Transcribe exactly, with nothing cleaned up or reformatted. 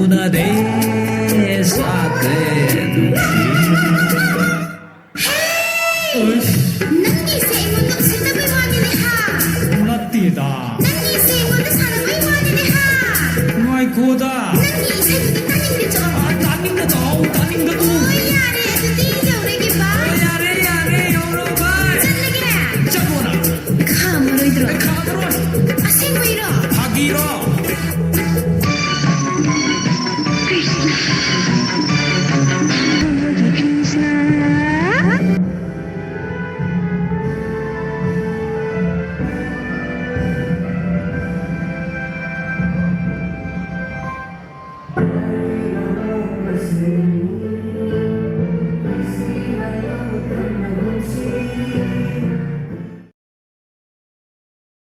ꯎꯅꯗꯦ ꯁꯥꯀꯦ ꯅꯨꯡꯁꯤ꯫ ꯎꯏꯁ꯫ ꯅꯪꯒꯤꯁꯦ ꯑꯩꯉꯣꯟꯗ ꯎꯁꯤꯠꯇꯕꯩ ꯋꯥꯅꯤꯅꯦ ꯍꯥ? ꯅꯠꯇꯦꯗ꯫ ꯅꯪꯒꯤꯁꯦ ꯑꯩꯉꯣꯟꯗ ꯁꯥꯟꯅꯕꯩ ꯋꯥꯅꯤꯅꯦ ꯍꯥ? ꯉꯥꯏꯈꯣꯗ꯫ ꯅꯪꯒꯤ ꯏꯁꯩꯗꯨꯗꯤ ꯇꯥꯅꯤꯡꯗꯦ ꯆꯠꯂꯣ꯫ ꯑ, ꯇꯥꯅꯤꯡꯗ ꯇꯥꯎ, ꯇꯥꯅꯤꯡꯗ ꯇꯨ꯫ ꯍꯣꯏ, ꯌꯥꯔꯦ, ꯑꯗꯨꯗꯤ ꯌꯧꯔꯒꯦ, bye꯫ ꯍꯣꯏ, ꯌꯥꯔꯦ, ꯌꯥꯔꯦ, ꯌꯧꯔꯣ, bye꯫ ꯆꯠꯂꯒꯦ꯫ ꯆꯠꯂꯣꯅ꯫ ꯈꯥꯝꯃꯔꯣꯏꯗ꯭ꯔꯣ? ꯈꯥꯝꯃꯔꯣꯏ꯫ ꯑꯁꯦꯡꯕꯩꯔꯣ? ꯐꯥꯒꯤꯔꯣ?